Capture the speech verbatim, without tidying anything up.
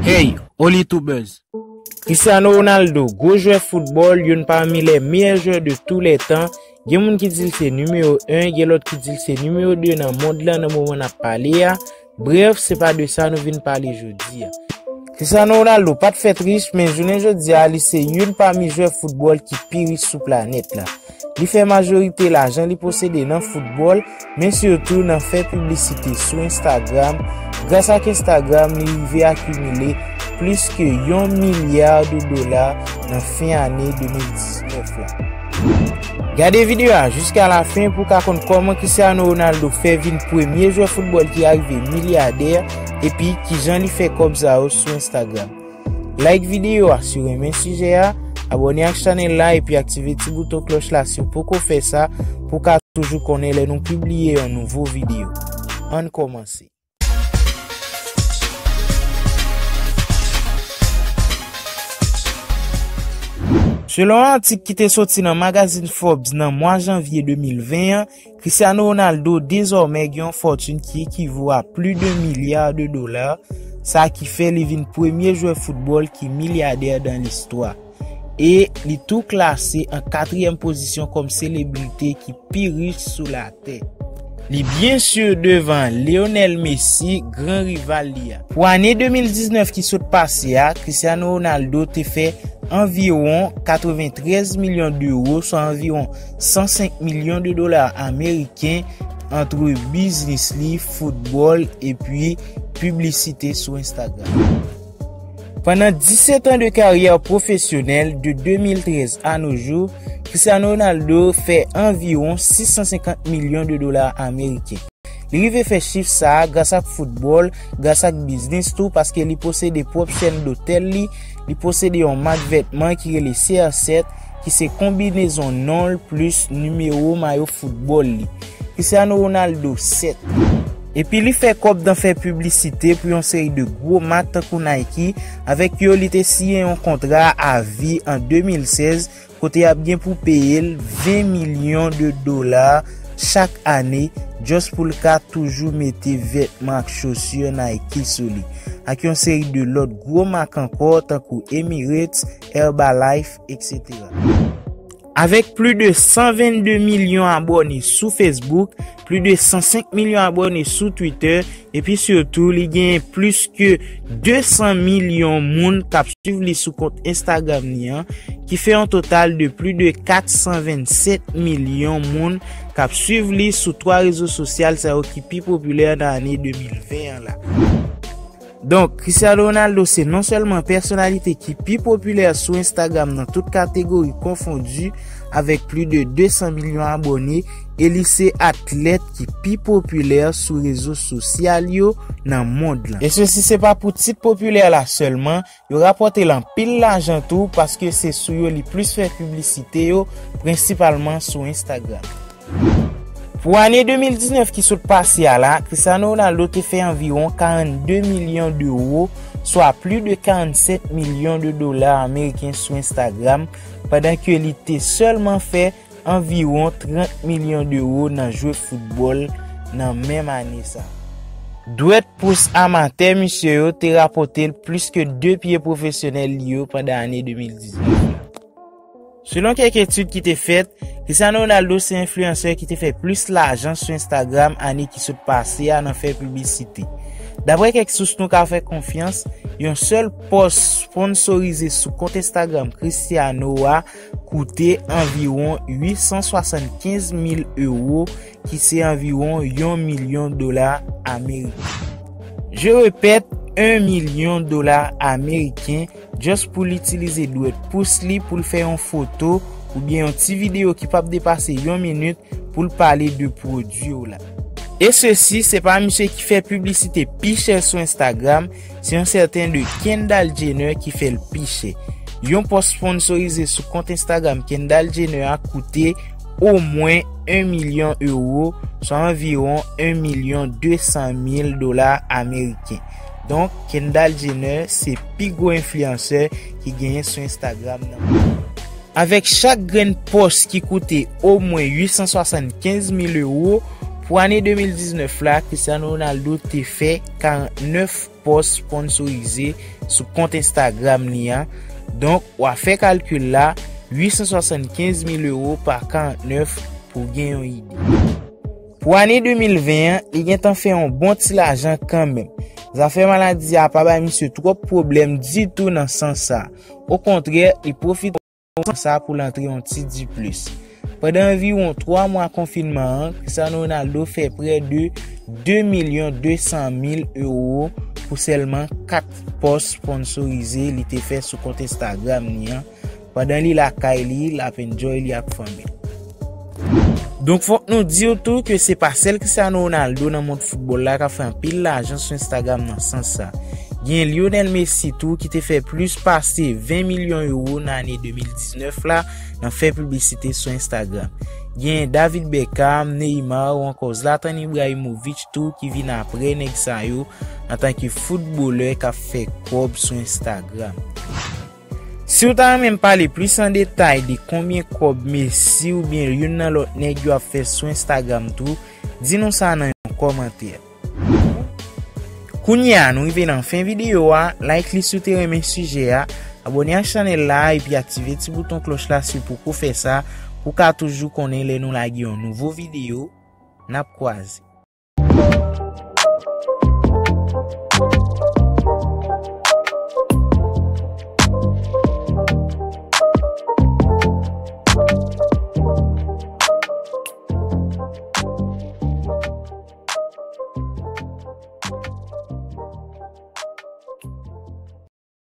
Hey, Oli Tubers! Cristiano Ronaldo, gwo jwè foutbòl, youn pami lè meyè jwè de tou lè tan. Gen moun ki di l se nimewo en, gen lòt ki di l se nimewo de nan mond lan nan moman n ap pale a. Brèf, se pa de sa nou vin pale jodi a. Cristiano Ronaldo pa t fèt rich, men jounen jodi a, li se youn pami jwè foutbòl ki pi rich sou planèt la. Li fè majorite lajan li posede nan foutbòl, men sitou nan fè piblisite sou Instagram. Gras ak Instagram, li rive akimile plis ke yon milya de dola nan fen ane de mil diznèf la. Gade videyo a jiska lafen pou w ka konn kòman Cristiano Ronaldo fè vin premye jwè foutbòl ki arive milyadè, epi kijan li fè kòb sa yo sou Instagram. Like videyo a si w renmen sijè a, abòne ak chanèl la epi aktive ti bouton klòch la si w poko fè sa pou w ka toujou konnen lè nou pibliye yon nouvo videyo. Ann kòmanse. Selon yon atik ki te soti nan magazin Forbes nan mwa janvye de mil ven an, Cristiano Ronaldo dezòmè gen yon fòtin ki ekivo a plis de milya de dola, sa ki fè li vin premye jwè foutbòl ki milyadè dan listwa. E li tou klase an katriyèm pozisyon kòm selebrite ki pi rich sou latè. Li byen si devan Lionel Messi, gran rival li a. Pou ane de mil diznèf ki sot pase a, Cristiano Ronaldo te fè anviwon katreventrèz milyon dewo, swa anviwon san senk milyon de dola ameriken, antre biznis li, foutbòl, epi piblisite sou Instagram. Pandan disèt an de karyè pwofesyonèl, de de mil trèz à nos jours, Cristiano Ronaldo fè anviwon sis san senkant milyon de dola ameriken. Li rive fè chif sa a gras ak foutbòl, gras ak biznis tou, paske li posede pwòp chèn dotèl li, li posede yon mak vètman ki rele C R sèt, ki se konbinezon non l plis nimewo mayo foutbòl li. Cristiano Ronaldo sèt. Epi li fè kòb dan fè piblisite pou yon seri de gwo mak tankou Nike, avèk yo li te siyen yon kontra a vi an de mil sèz, kote y ap gen pou peye l ven milyon de dola chak ane, just pou l ka toujou mete vètman ak chosi Nike sou li, ak yon seri de lòt gwo mak ankò, tankou Emirates, Herbalife, et cetera. Avèk plis de san vennde milyon abòne sou Facebook, plis de san senk milyon abòne sou Twitter, epi sitou li genyen plis ke de san milyon moun k ap swiv li sou kont Instagram li an, ki fè yon total de plis de kat san vennsèt milyon moun k ap swiv li sou twa rezo sosyal sa yo ki pi popilè nan ane de mil ven an la. Donk, Cristiano Ronaldo se non sèlman pèsonalite ki pi popilè sou Instagram nan tout kategori konfondi, avèk plis de de san milyon abòne, e li se atlèt ki pi popilè sou rezo sosyal yo nan mond lan. E sesi se pa pou tit popilè la sèlman, yo rapòte l anpil lajan tou, paske se sou yo li plis fè piblisite yo, prensipalman sou Instagram. Pou ane de mil diznèf ki sot pase a la, Cristiano Ronaldo te fè anviwon karannde milyon dewo, swa plis de karannsèt milyon de dola ameriken sou Instagram, pandan ke li te sèlman fè anviwon trant milyon dewo nan jwe foutbòl nan menm ane sa. Dwèt pous amatè misye yo te rapòte l plis ke de pye pwofesyonèl li yo pandan ane de mil diznèf la. Selon kèk etid ki te fèt, Cristiano Ronaldo se enfliyansè ki te fè plis lajan sou Instagram ane ki sot pase a nan fè piblisite. Daprè kèk sous nou ka fè konfyans, yon sèl pòs sponsorize sou kont Instagram Cristiano a koute anviwon uit san swasannkenz mil ewo, ki se anviwon yon milyon dola ameriken. Je répète, yon milyon dola ameriken, just pou l itilize dwèt pous li pou l fè yon foto oubyen yon ti videyo ki p ap depase yon minit pou l pale de pwodui w la. E sesi, se pa misye ki fè piblisite pi chè sou Instagram, se yon sèten de Kendall Jenner ki fè l pi chè. Yon pòs sponsorize sou kont Instagram Kendall Jenner a koute omwen yon milyon ewo, swa anviwon yon milyon de san mil dola ameriken. Donk, Kendall Jenner se pi gwo enfliyansè ki genyen sou Instagram nan. Avèk chak grenn pòs ki koute omwen uit san swasannkenz mil ewo, Pou ane de mil diznèf la, Cristiano Ronaldo te fè karantnèf pòs sponsorize sou kont Instagram li an. Donk, w a fè kalkil la, uit san swasannkenz mil ewo pa karantnèf pou w gen yon ide. Pou ane de mil ven an, li gentan fè yon bon ti lajan kanmenm. Zafè maladi a pa bay misye twòp pwoblèm ditou nan sans sa. Okontrè, li pwofite sans sa pou l antre yon ti diplis. Pandan anviwon twa mwa konfinman an, Cristiano Ronaldo fè prè de de milyon de san mil ewo pou sèlman kat pòs sponsorize li te fè sou kont Instagram li an, pandan li lakay li, l ap enjoy li ak fanmi l. Donk, fòk nou di w tou ke se pa sèl Cristiano Ronaldo nan mond foutbòl la k ap fè anpil lajan sou Instagram nan sans sa. Gen Lionel Messi tou ki te fè plis pase ven milyon ewo nan ane de mil diznèf la nan fè piblisite sou Instagram. Gen David Beckham, Neymar ou ankò Zlatan Ibrahimovic tou ki vin apre nèg sa yo antanke foutbolè k ap fè kòb sou Instagram. Si w ta renmen m pale plis an detay de konbyen kòb Messi oubyen youn nan lòt nèg yo ap fè sou Instagram tou, di nou sa nan yon kòmantè. Kounye a, nou rive nan fen videyo a. Like li si w te renmen sijè a, abòne ak chanèl la epi aktive ti bouton klòch la si w poko fè sa, pou w ka toujou konnen lè nou lage yon nouvo videyo. N ap kwaze.